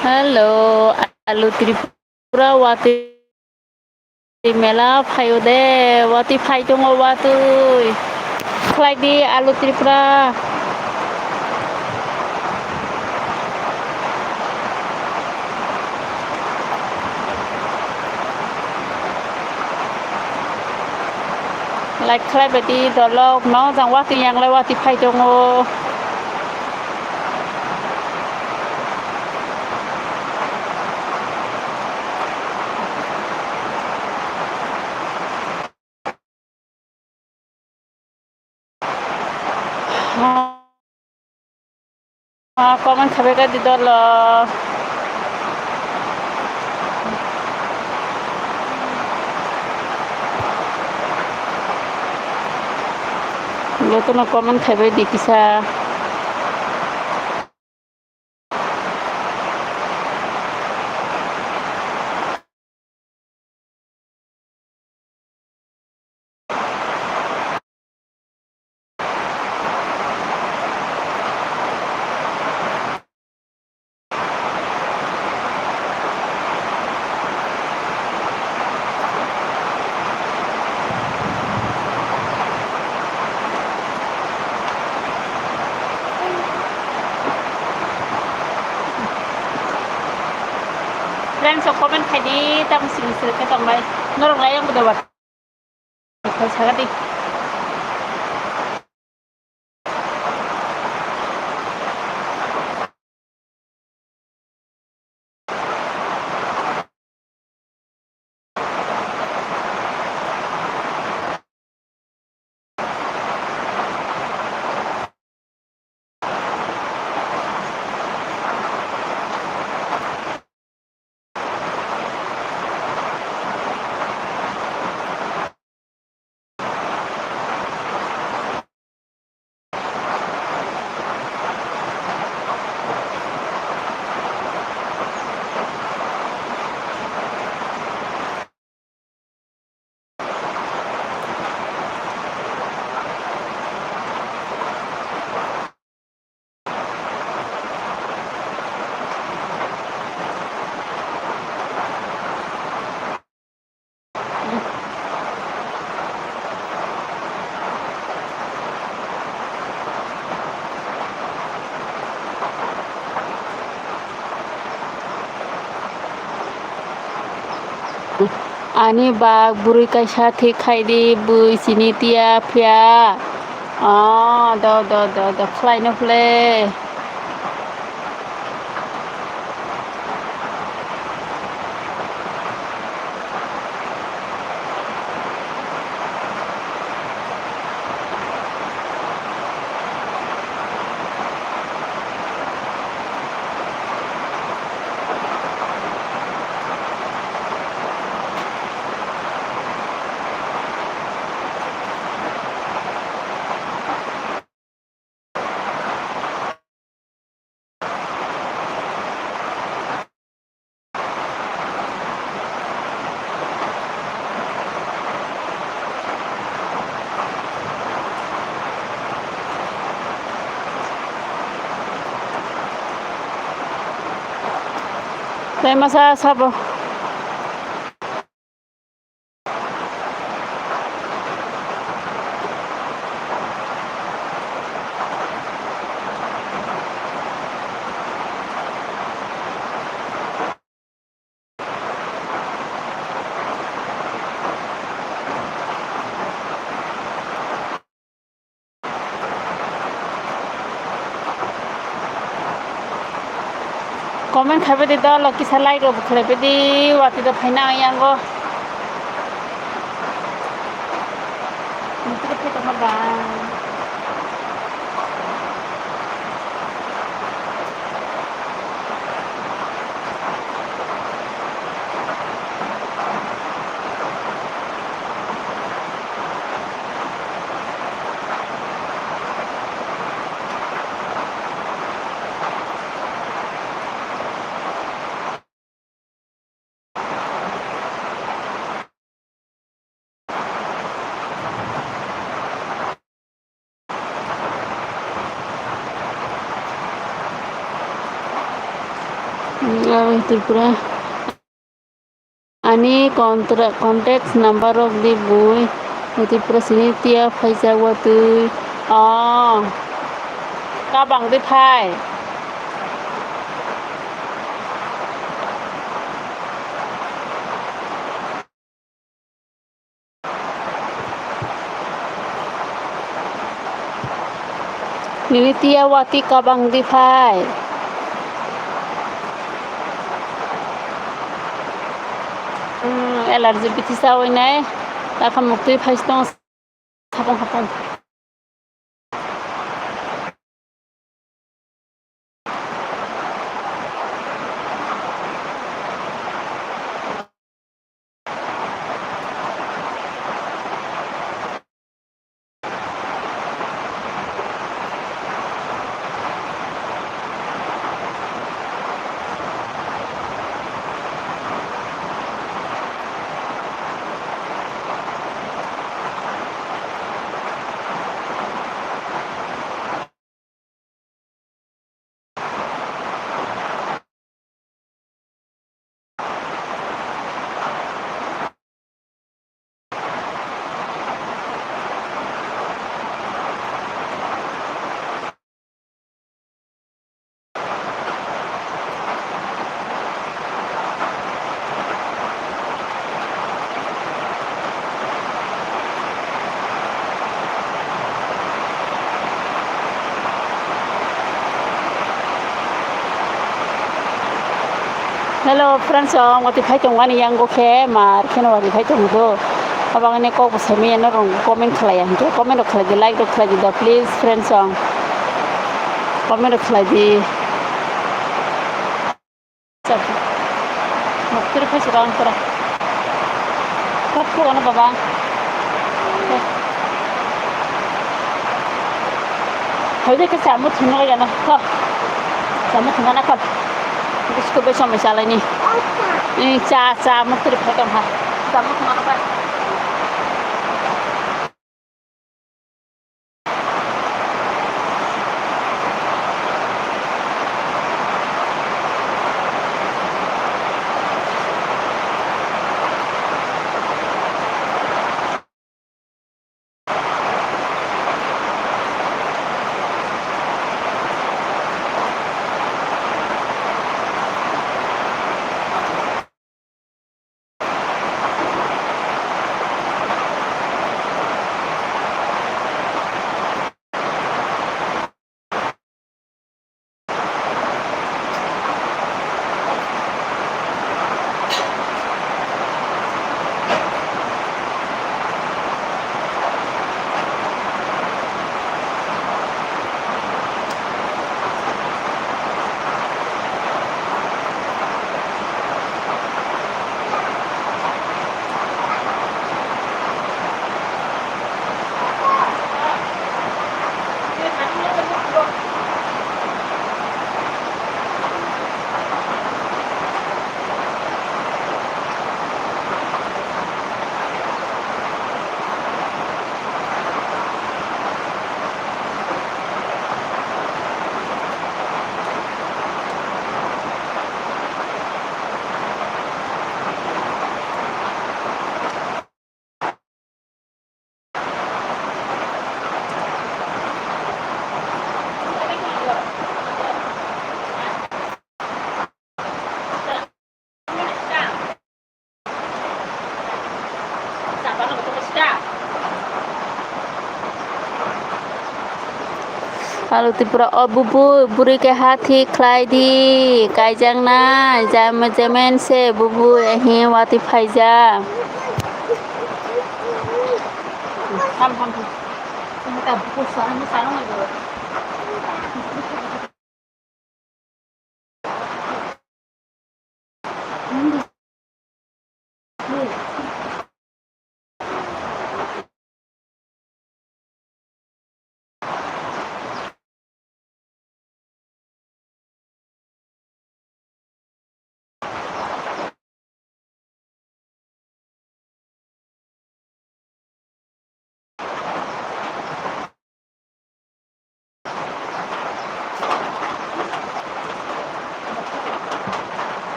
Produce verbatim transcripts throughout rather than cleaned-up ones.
Hello, Alu Tripura watwi mela phaio de, watwi phai tongo watwi. Khlai di Alu Tripura. Like khlai bai di dolok no, jang watwi yang lai watwi phai tongo. Ah, comment khabai kha di dolo. Jotono comment khaibai di kisa. Friends, comment khai di, tamo sini sini khe tong bai. Norok lai yang bedo bat. Khai saga di. Ani bak bwrwi kaisa thik khai di, bui sini tiya phiya. Ah, do, do, do, do, khlai no khle. Tei masa sabo. Comment khaibai di dolo, kisa like rok bo khlaibai di, watwi rok phaina ang yango. Nokni phai tongma ba. Ang Tripura. Ani contra-, contact number rok di bui. Tripura sini tia phaijak watwi. Oh. Kabang di phai. Nini tia watwi kabang di phai. Hmm, allergy bithi chawi nai. Takha muktwi phai tong sapong sapong. Hello friends, ang watwi phai tongmani yango khe mar kheno watwi phai tongdo. Abangni kok bo saimanya norok comment khlaiya hinkhe comment rok khlai di, like rok khlai di da please friends, ang comment rok khlai di. Muktir phai sibang pura. Kok ko ano baba. Hoi de ke samu thuna ya na. Kok. Samu thuna na kok. Biskut bai somai salai ni. Ni cha cha muktir phai kam ha. Samu thuna na kok. Alo Tripura, o bubu, bwrwi keha thik khlai di, kaijaknai, jam-, jemen se bubu, ehe watwi phaijak. Ham, ham, ham.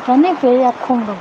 Kani pe ya khum rok.